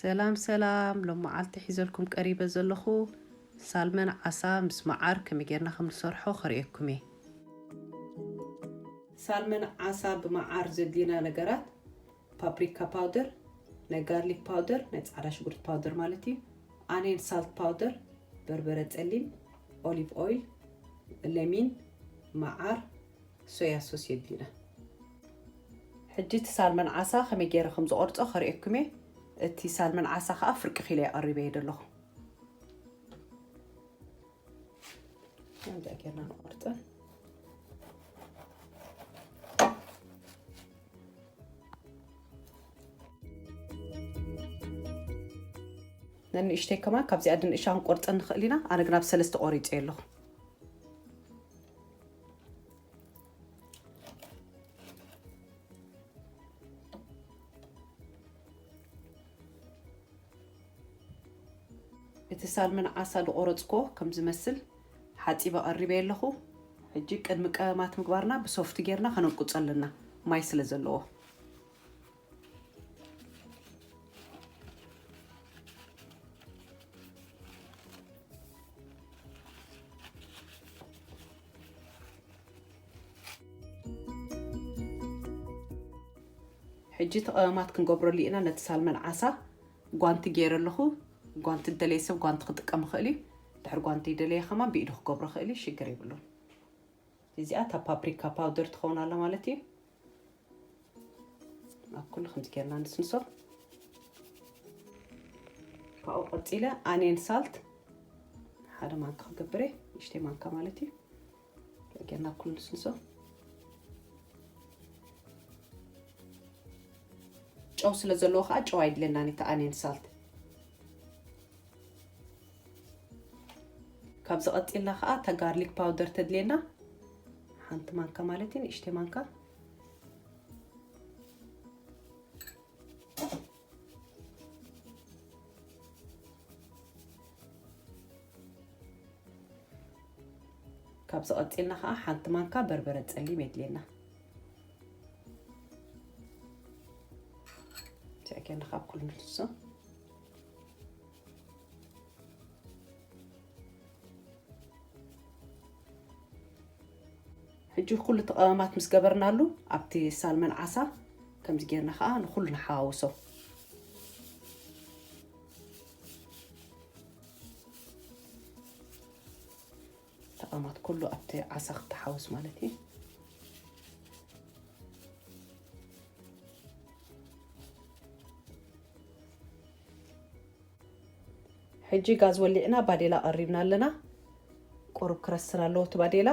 ሰላም ሰላም፣ ሎም መዓልቲ ሒዘልኩም ቀሪበ ዘለኹ ሳልመን ዓሳ ምስ መዓር ከመይ ጌርና ከም ንሰርሖ ከርእየኩም እየ። ሳልመን ዓሳ ብመዓር ዘድልዩና ነገራት፣ ፓፕሪካ ፓውደር፣ ናይ ጋርሊክ ፓውደር፣ ናይ ጻዕዳ ሽጉርቲ ፓውደር ማለት እዩ፣ ኣኔን ሳልት ፓውደር፣ በርበረ ጸሊም፣ ኦሊቭ ኦይል፣ ለሚን፣ መዓር፣ ሶያ ሶስ የድልዩና። ሕጂ እቲ ሳልመን ዓሳ ከመይ ገይረ ከም ዝቆርጾ ከርእየኩም እየ። እቲ ሳልመን ዓሳ ከዓ ፍርቂ ኪሎ የቐሪበ እየ ዘለኹ። ከምዚኣ ጌርና ንቆርጸን። ነንእሽተይ ከማን ካብዚኣ ድንእሻ ክንቆርጸን ንኽእል ኢና። ኣነ ግና ብሰለስተ ቆሪጸ ኣለኹ። እቲ ሳልመን ዓሳ ዝቆረጽኮ ከም ዝመስል ሓጺበ ቀሪበ ኣለኹ። ሕጂ ቅድሚ ቀመማት ምግባርና ብሶፍት ጌርና ከነንቁጾ ኣለና፣ ማይ ስለ ዘለዎ። ሕጂ ተቐመማት ክንገብረሉ ኢና። ነቲ ሳልመን ዓሳ ጓንቲ ገይረ ኣለኹ። ጓንቲ ዝደለየ ሰብ ጓንቲ ክጥቀም ይኽእል እዩ። ድሕሪ ጓንቲ ይደለየ ከማን ብኢዱ ክገብሮ ይኽእል እዩ፣ ሽግር የብሉን። እዚኣ እታ ፓፕሪካ ፓውደር ትኸውን ኣላ ማለት እዩ። ኣብ ኩሉ ከምዚ ጌርና ንስንሶ። ካብኡ ቀጺለ ኣኔን ሳልት ሓደ ማንካ ክገብር እየ፣ ንእሽተይ ማንካ ማለት እዩ። ጌርና ኣብ ኩሉ ንስንሶ። ጨው ስለ ዘለዎ ከዓ ጨው ኣይድለናን እቲ ኣኔን ሳልት። ካብዚ ቀፂልና ከዓ እታ ጋርሊክ ፓውደር ተድልየና ሓንቲ ማንካ ማለት እዩ፣ ንእሽተይ ማንካ። ካብዚ ቀፂልና ከዓ ሓንቲ ማንካ በርበረ ፀሊም የድልየና። ትዕገና ካብ ኩሉ ንሱ። ሕጂ ኩሉ ተቐማማት ምስ ገበርናሉ ኣብቲ ሳልመን ዓሳ ከምዚ ጌርና ከዓ ንኩሉ ንሓዋውሶ። ተቐማት ኩሉ ኣብቲ ዓሳ ክተሓወስ ማለት እዩ። ሕጂ ጋዝ ወሊዕና ባዴላ ቀሪብና ኣለና። ቁሩብ ክረስን ኣለዎ እቲ ባዴላ።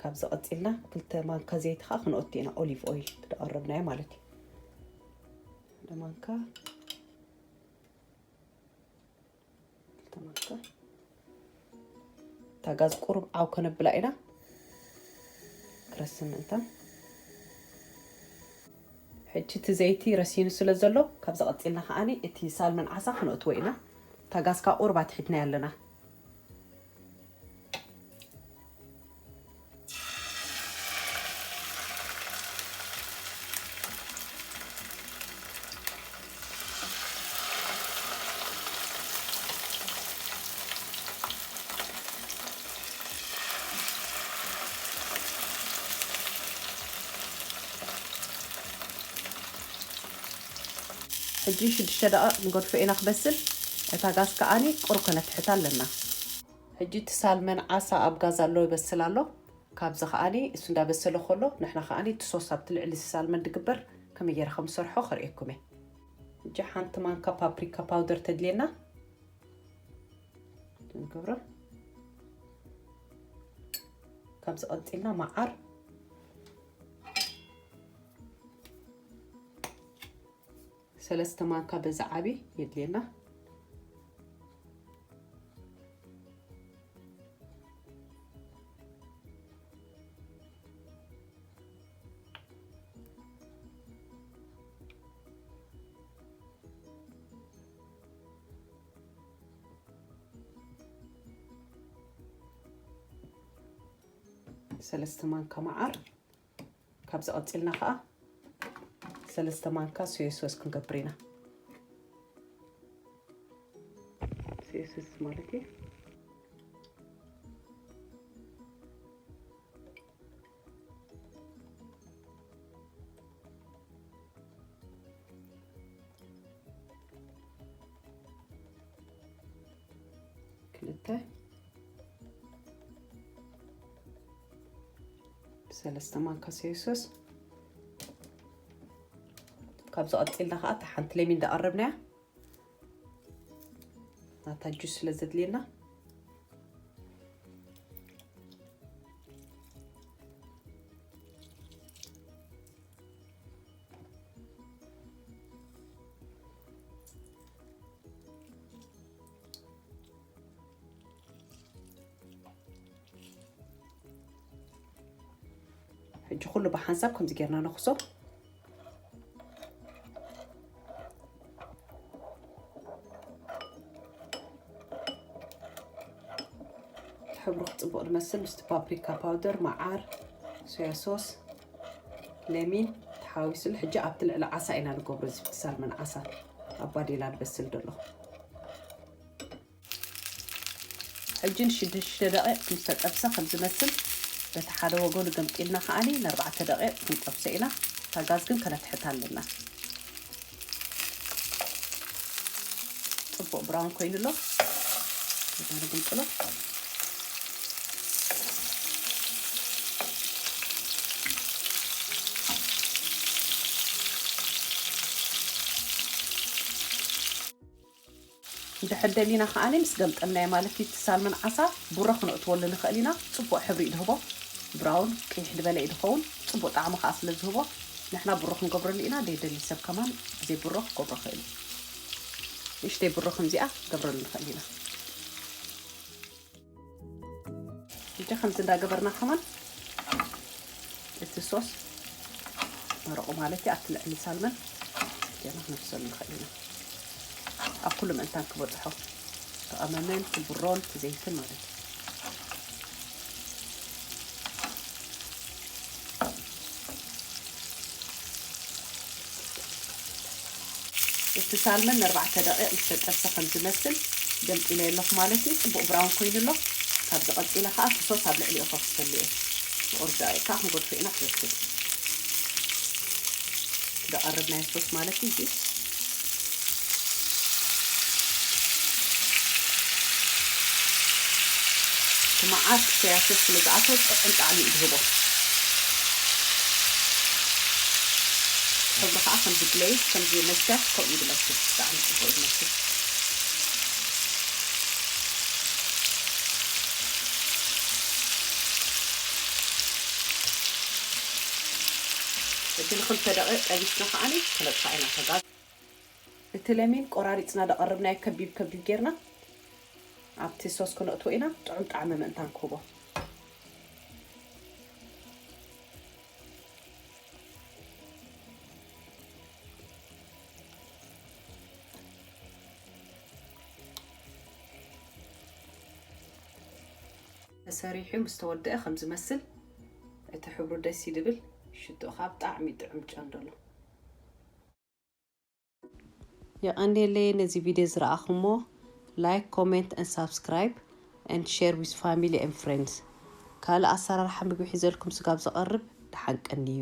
ካብዚ ቀፂልና ክልተ ማንካ ዘይቲ ከዓ ክንኦቲ ኢና፣ ኦሊቭ ኦይል ትደቐረብናዮ ማለት እዩ። ሓደ ማንካ፣ ክልተ ማንካ። እታ ጋዝ ቁሩብ ዓው ከነብላ ኢና። ክረስን ምእንታን። ሕጂ እቲ ዘይቲ ረሲኑ ስለ ዘሎ ካብዚ ቀፂልና ከዓኒ እቲ ሳልመን ዓሳ ክነእትዎ ኢና። እታ ጋዝ ከዓ ቁሩብ ኣትሒድናያ ኣለና። ሕጂ ሽዱሽተ ደቂቕ ንገድፎ ኢና ክበስል። እታ ጋዝ ከዓኒ ቁሩብ ከነትሕታ ኣለና። ሕጂ እቲ ሳልመን ዓሳ ኣብ ጋዝ ኣሎ ይበስል ኣሎ። ካብዚ ከዓኒ እሱ እንዳበሰለ ከሎ ንሕና ከዓኒ እቲ ሶስ ኣብቲ ልዕሊ ሳልመን ድግበር ከመይ ገይረ ከም ዝሰርሖ ከርእየኩም እየ። ሕጂ ሓንቲ ማንካ ፓፕሪካ ፓውደር ተድልየና። ንገብሮ። ካብዚ ቀፂልና መዓር ሰለስተ ማንካ በዚ ዓቢ የድልየና። ሰለስተ ማንካ መዓር። ካብዚ ቀፂልና ከዓ ሰለስተ ማንካ ሶያ ሶስ ክንገብር ኢና። የሱስ ማለት እዩ። ክልተ ብሰለስተ ማንካ ሶያ ሶስ። ካብዚ ቀፂልና ከዓ እታ ሓንቲ ለሚን እንዳቐረብናያ ናታ ጁስ ስለ ዘድልየና ሕጂ ኩሉ ብሓንሳብ ከምዚ ጌርና ነኽሶ። ሕብሩ ክፅቡቕ ዝመስል ምስቲ ፓፕሪካ ፓውደር፣ መዓር፣ ሶያ ሶስ፣ ለሚን ተሓዊስሉ። ሕጂ ኣብቲ ልዕሊ ዓሳ ኢና ንገብሮ፣ እዚ ሳልመን ዓሳ ኣብ ባዴላ ዝበስል ዘሎ። ሕጂ ንሽዱሽተ ደቂቕ ምስ ተጠብሰ ከም ዝመስል በቲ ሓደ ወገኑ ገምጢልና ከኣኒ ንኣርባዕተ ደቂቕ ክንጠብሶ ኢና። እታ ጋዝ ግን ከነትሕታ ኣለና። ጽቡቕ ብራውን ኮይኑ ኣሎ። ከዛ ንግምጥሎ። እንድሕር ደሊና ከኣኒ ምስ ገምጠልናዮ ማለት እዩ፣ እቲ ሳልመን ዓሳ ቡሮ ክነእትወሉ ንኽእል ኢና። ጽቡቕ ሕብሪ እዩ ዝህቦ፣ ብራውን ቅይሕ ዝበለ እዩ ዝኸውን። ጽቡቕ ጣዕሚ ከኣ ስለ ዝህቦ ንሕና ቡሮ ክንገብረሉ ኢና። ዘይደሊ ሰብ ከማን ብዘይ ቡሮ ክገብሮ ይኽእል እዩ። ንእሽተይ ቡሮ ከምዚኣ ክንገብረሉ ንኽእል ኢና። ሕጂ ከምዚ እንዳገበርና ከማን እቲ ሶስ መረቑ ማለት እዩ ኣብቲ ልዕሊ ሳልመን ጌርና ክነፍሰሉ ንኽእል ኢና። ኣብ ኩሉ ምእንታን ክበፅሖ፣ እቲ ቀመምን እቲ ቡሮን እቲ ዘይትን ማለት እዩ። እቲ ሳልመን ንኣርባዕተ ደቂቕ ምስ ተጠብሰ ከም ዝመስል ገምጢለ ኣለኹ ማለት እዩ። ጽቡቕ ብራውን ኮይኑ ኣሎ። ካብዚ ቀጺለ ከኣ እቲ ሶስ ኣብ ልዕሊኡ ከፍሰሉ እየ። ንቑሩብ ደቂቕ ከኣ ክንገድፎ ኢና ክበስል። ዝቐረብናዮ ሶስ ማለት እዩ እዚ። እቲ መዓር እቲ ሶያ ሶስ ስለ ዝኣተወ ጥዑም ጣዕሚ እዩ ዝህቦ። ሕብሩ ከዓ ከምዚ ግሌዝ፣ ከምዚ መስያት ከምኡ እዩ ዝመስል። ብጣዕሚ ፅቡቅ እዩ ዝመስል። እቲ ንክልተ ደቂቅ ጠቢስና ከዓ ከነጥፋ ኢና ተጋዝ። እቲ ለሚን ቆራሪፅና ደቐርብናዮ ከቢብ ከቢብ ጌርና ኣብቲ ሶስ ከነእትዎ ኢና፣ ጥዑም ጣዕሚ ምእንታን ክህቦ። ተሰሪሑ ምስ ተወደአ ከም ዝመስል፣ እቲ ሕብሩ ደስ እዩ ዝብል፣ ሽትኡ ከዓ ብጣዕሚ ጥዑም ጨንዶ ኣሎ። የቐንየለይ ነዚ ቪድዮ ዝረኣኹሞ። Like, comment and subscribe and share with family and friends። ካልእ ኣሰራርሓ ምግቢ ሒዘልኩም ስጋብ ዝቐርብ ደሓን ቀንዩ።